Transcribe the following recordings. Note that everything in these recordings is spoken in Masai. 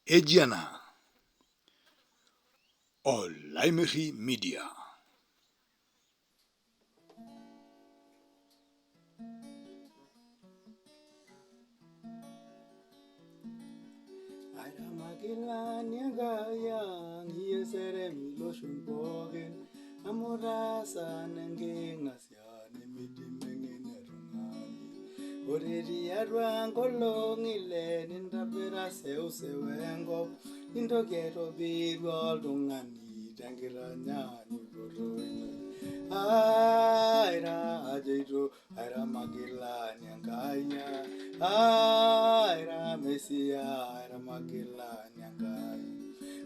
Eji ena Olaimirri Media. Airamakilani Enkai ang' iyie serem iloshon pookin amu itaasa enking'asia nemeidim eng'eno e tung'ani. Ore tiatua nkolong'i ile nintobira seuseu enkop nintoki aitobiru oltung'ani tenkitanyanyukoto ino. Aira ajoito aira magilani Enkai aira Mesia aira magilani Enkai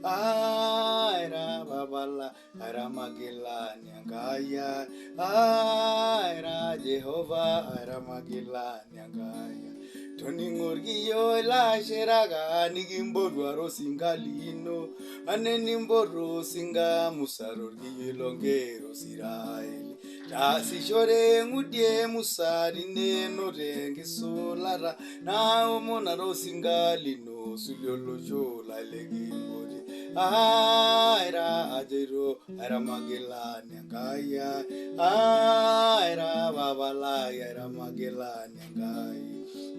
aira Babala aira magilani Enkai aira Jehova aira magilani Enkai. Toning'o irkiyo ilashiraka nikimpotuaro osinka lino ane nimpotu osinka musa torkiyo lonkera Isiraeli. Taasishore eng'udi e Musa tineno tenkisulata naomonare osinka lino sulie olosho lai likimpoti. Aira ajoito aira magilani Enkai ai aira papa lai aira magilani Enkai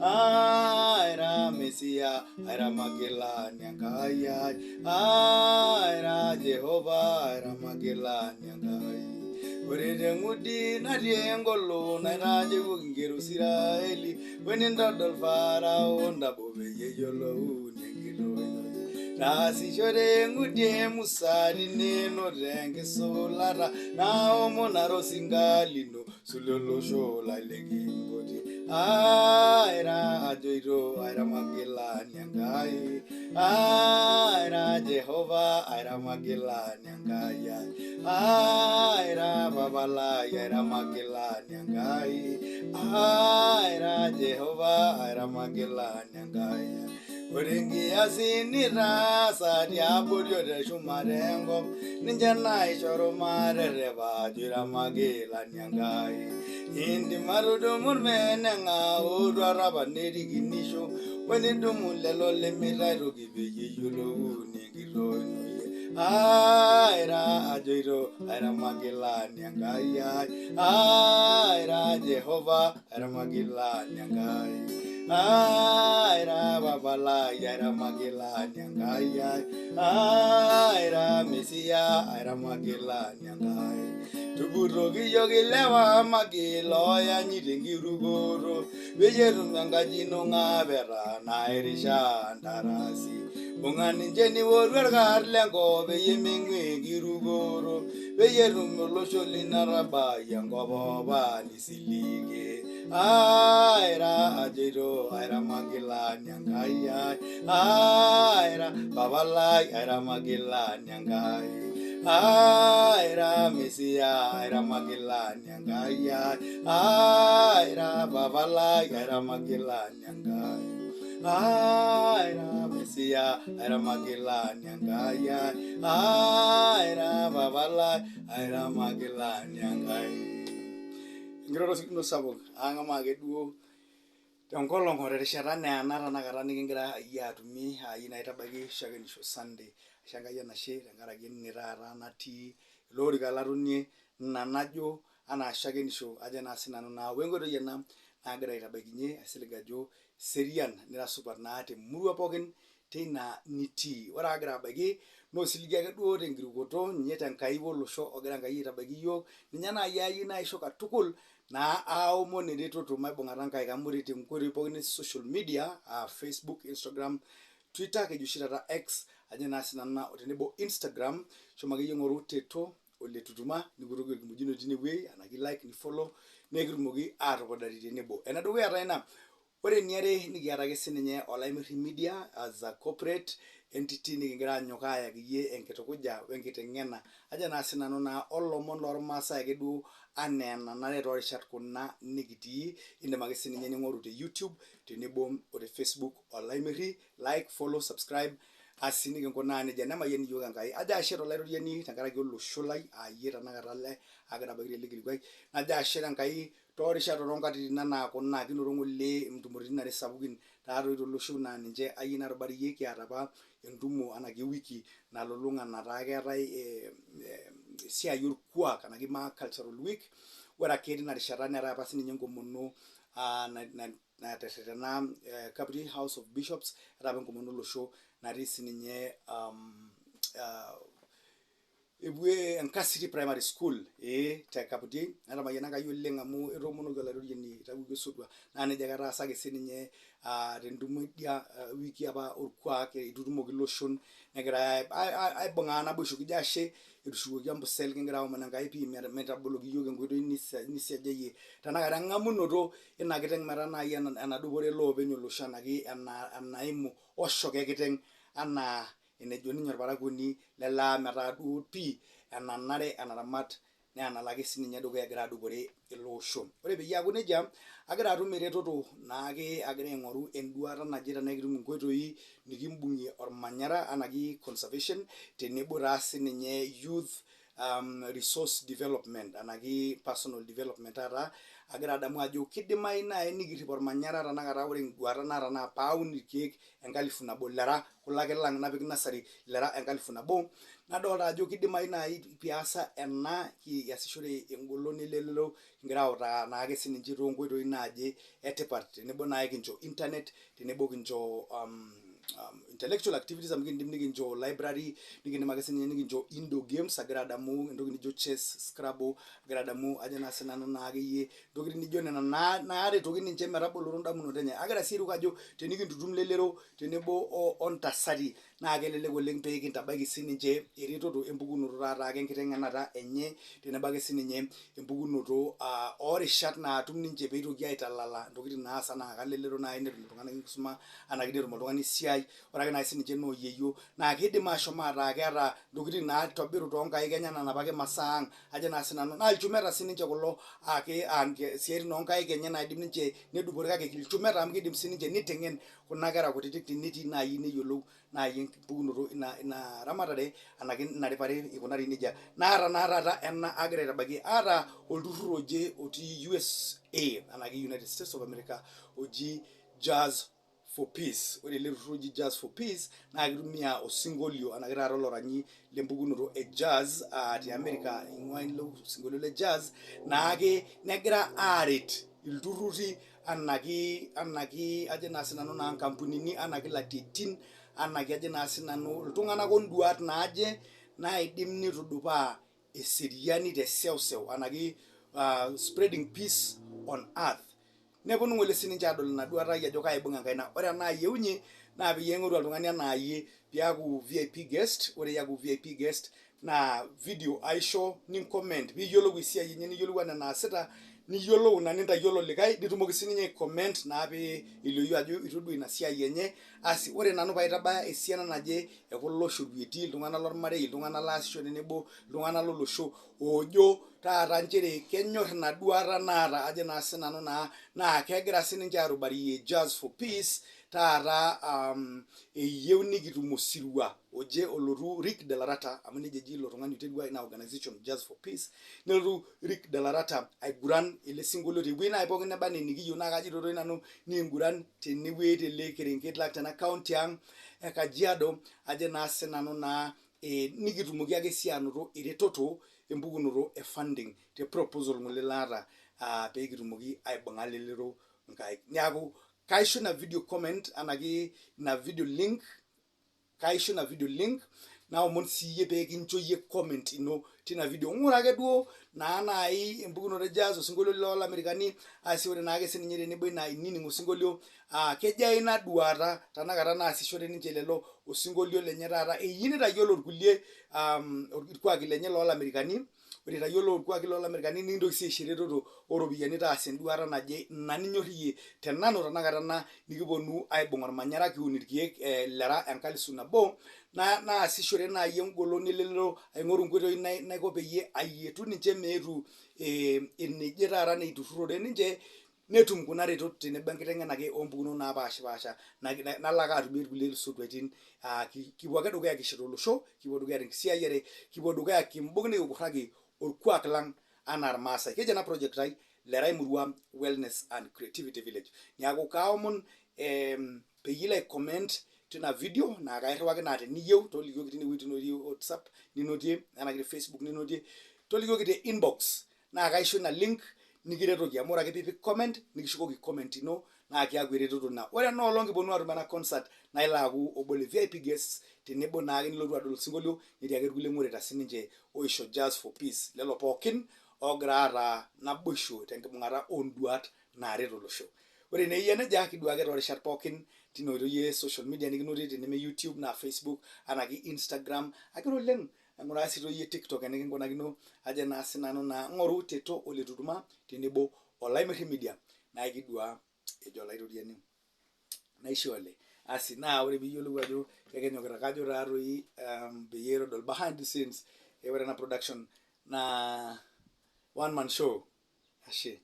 aira Mesia aira magilani Enkai ai aira Jehova aira magilani Enkai. Ore teng'udi natii engolon naitajewuoki inkera Isiraeli wenintodol Farao nabo peyie eyiolouni enkitoo ino. Taasishore eng'udi e Musa tineno tenkisulata naomonare osinka lino sulie olosho lai likimpoti. Aira ajoito aira magilani Enkai aira Jehova aira magilani Enkai ai aira papa lai aira magilani Enkai aira Jehova aira magilani Enkai ai. Ore nkiasin nitaasa tiabori o teshumata enkop ninche naishoru materepa ajo ira magilani Enkai. Indim atudumu irmeneng'a otuata apa nerikinisho wenidumu lelo lemita aitoki peyie eyiolouni enkitoo ino iyie. Aira ajoito aira magilani Enkai ai aira Jehova aira magilani Enkai aira papa lai aira magilani Enkai ai aira Mesia aira magilani Enkai. Tuputoki iyiook ilewa magil ooyanyit enkirukoto peyie etum enkaji ino ng'apeta nairishaa ntarasi. Bung'a ninche niworu orkar lenkop peyie ming'ua enkirukoto peyie etum olosho lino atabai enkop opa nisiligie. Aira ajoito aira magilani Enkai ai aira papa lai aira magilani Enkai aira Mesia aira magilani Enkai ai aira papa lai aira magilani Enkai aira Mesia aira magilani Enkai ai aira papa lai aira magilani Enkai. Enkiroroto ino sapuk ang'amaa ake duo tenkolong o terishata naa ena tenakata nikingira iyie atumie aa iyie naitabaiki shakenisho Sunday. Aisho Enkai enashe tenkaraki ene taata natii ele orika latonie ina najo anaa shakenisho ajo naa sinanu naa wenkoitoi ena nagira aitabaikinyie aisilig ajo iserian nira supat naa temurua pookin teina nitii. Ore aagira abaiki naa osiligi ake duo tenkirukoto ninye tenkai olosho ogira Enkai aitabaiki iyiook ninye naaji ayieu naisho katukul naa aomon eretoto maibung'ata nkaik amu ore tenkoitoi pookin e social media aa Facebook, Instagram, Twitter keji oshi taata X ajo naa sinanu naa tenebo Instagram shomo akeyie ng'oru Teto ole Tutuma nikutoki orkimojino tine wueji anaki like ni follow naa ekitumoki aatupudari tenebo. Enedukuya taa ina. Ore eniare nikiata ake sininye Olaimirri Media as a corporate entity nikigira anyok ayaki iyie enkitukuja we nkiteng'ena ajo naa sinanu naa olomon lormaasai ake duo anaa enanare toorishat kuna nikitii. Indim ake sininye ning'oru te YouTube tenebo o te Facebook Olaimirri like, follow, subscribe asi nikinkunaa nejia nemayian iyiook Enkai. Ajo ashe tolaitoriani tenkaraki olosho lai aa iyie tenakata ele agira abaiki tele kilikuai najo ashe tenkai Toorishat o toonkatitin anaa kuna, kinoto ng'ole intumoritin are sapukin taatoi tolosho naa ninche ayieu narubariyie. Kiata apa entumo anake ewiki nalulung'a nataa keetae esiai orkuak anake maa cultural week. Ore ake tina rishata neetae apa sininye enkomono naterretena Kaputiei House of Bishops, eetae apa enkomono olosho natii sininye Enkasiti Primary School te Kaputiei. Netamayiana Enkai oleng amu etoomonoki Olaitoriani eitawuoki osotua, naa nejia ake etaasaki sininye tentumo idia wiki apa orkuak, eitutumoki iloshon negirai aibung'aa naboisho, kijo ashe etushukoki empusel, kigira aomon Enkai pii meitaboloki iyiook enkoitoi nisejayie tenakata eng'amunoto ina kiteng metaa naaji enadupore iloopeny olosho anake enaimu oshoka ekiteng anaa enejo ninye orparakuoni lele metaa duo pii enanare enaramat naa enalo ake sininye dukuya egira adupore ele osho. Ore peyie aaku nejia, agira atum eretoto naake agira aing'oru enduata naje tenaa ekitum inkoitoi nikimbung'ie ormanyara anake conservation tenebo taa sininye youth resource development anake personal development. Taata agira adamu ajo kidimayu naaji nikirrip ormanyara tenakata. Ore enduata naata naa paun irkeek 1000 lera kulo ake lang napik nursery lera 1000. Nadolta ajo kidimayu naaji piasa ena kiasishore engolon elelero, kigira autaa naake sininche toonkoitoi naaje etipat, tenebo naai kincho internet, tenebo kincho intellectual activities amu kindim nikincho library, nikindim ake sininye nikincho indoor games. Agira adamu entoki nijo chess, scrabble, agira adamu ajo naa sinanu naa akeyie ntokitin nijo nena naaretoki ninche metaboloto indamunot enye. Agira sii airuk ajo tenikintutum lelero tenebo ontasati naa kelelek oleng pee kintabaiki sininche eretoto empukunoto taata ake enkiteng'enata enye, tenebo ake sininye empukunoto orishat naatum ninche peitoki aitalala ntokitin naas anaa lelero naaji netum iltung'anak enkisuma anake netum oltung'ani esiai. Ore ake naaji sininche nooyieyio naa kidim ashom ataa keeta ntokitin naitobiru toonkaik enye anaa napake masaa ang ajo naa sinanu, naa ilchumeta sininche kulo ake isiaitin oonkaik enye naidim ninche nedupore, kake ilchumeta amu kidim sininche niteng'en kuna kera kutitik tenetii naaji neyiolou naaji empukunoto ina ramatare anake ina ripare ikunari nejia. Naata naa taata ena agira aitabaiki aata olturrur oje otii USA anake United States of America oji Jazz for Peace. Ore ele turrur oji Jazz for Peace naa kitumia osinkolio anake taata oloranyi lempukunoto e jazz te America ing'ua ilo sinkolio le jazz naake negira aaret ilturruri anaki ajo naa sinanu naa nkampunini anaki ilatitin anaki ajo naa sinanu iltung'anak onduat naaje naidim nitudupaa eseriani te seuseu anaki spreading peace on earth. Neponu ng'ole sininche adol ina duata ai ajo kaibung enkaina. Ore enaayieunye naa peyie aing'oru oltung'ani enaa iyie piaku VIP guest. Ore iaku VIP guest naa video aisho ninkomment piiyiolou esiai enye, niyiolou enaa enaasita, niyiolou ina nintayiolo likae, nitumoki sininye aicomment naa pee elioyu ajo itodua ina siai enye. Asi ore nanu paitabaya esiana naje ekulo shorueti, iltung'anak lormarei, iltung'anak laasisho tenebo, iltung'anak lolosho oojo taata nchere kenyor ina duata naata ajo naa sinanu naa kegira sininche arubariyie Jazz for Peace taata eyieu nikitum osirua oje olotu Rick Delarata amu nejia eji ilo tung'ani oiterua ina organization Jazz for Peace, nelotu Rick Delarata aiguran ele sinkolio tewueji naaji pookin neba enaa enikiyieu. Naa kajito doi nanu nikinguran tenewueji tele kerenket lang tena county ang e Kajiado ajo naa sinanu naa nikitumoki ake sii anoto eretoto empukunoto e funding te proposal ng'ole laata pee kitumoki aibung'a lelero nkaik. Niaku kaisho ina video comment anaki ina video link, kaisho ina video link naomon siiyie pee kincho iyie comment ino tina video. Ng'ura ake duo naa naaji empukunoto e jazz osinkolio loolamerikani. Asi ore naake sininye tenebo ina inining osinkolio kejaa ina duata tanakata naasishore ninche lelo osinkolio lenye taata eyieu nitayiolo irkulie irkuaki lenye loolamerikani. Ore itayiolo irkuaki loolamerikani nikintoki sii aisho eretoto ooropiyiani taasa enduata naje ina ninyor iyie tenanu tanakata ena nikiponu aibung ormanyara kiun irkeek lera 1000 naasishore naaji engolon elelero aing'oru inkoitoi naiko peyie ayietu ninche meetu eneje taata neiturrurore ninche netum kuna retot tenebo enkiteng'ena ake oompukunot naapashipaasha nalo ake atumie irkulie sotuatin. Kipuo ake dukuya kishet olosho, kipuo dukuya tenkisiayiare, kipuo dukuya kimbung nikikurraki orkuak lang anaa irmaasai. Keji ena project ai Lerai Murua Wellness and Creativity Village. Niaku kaomon Peyie ilo ai comment tina video naa kairriwaki naa teniyieu tolikioki tinewueji tinotii WhatsApp ninotie enake te Facebook ninotie tolikioki te inbox naa kaisho ina link nikiretoki amu ore ake piipik comment nikishukoki comment ino naa kiaku eretoto ina. Ore ena olong kiponu atum ena concert naa ilo aaku obo le VIP guests tenebo naake nilotu adol osinkolio netii ake irkulie ng'oreta sininche oisho Jazz for Peace lelo pookin oogira aata naboisho tenkibung'ata oonduat naaret olosho. Ore naa eyia nejia kiduake toorishat pookin tina oitoi e social media nikinotie teneme YouTube naa Facebook anaki Instagram agira oleng aing'uraa sii toi iyie TikTok enikinkunakino ajo naa sinanu naa ng'oru Teto ole Tutuma tenebo o Laimirri Media naa ekiduaa ejo Olaitoriani naisho ole. Asi naa ore piiyiolou ajo ekenyokita kajo taatoi peyie aitodol behind the scenes ore ena production naa one man show ashe.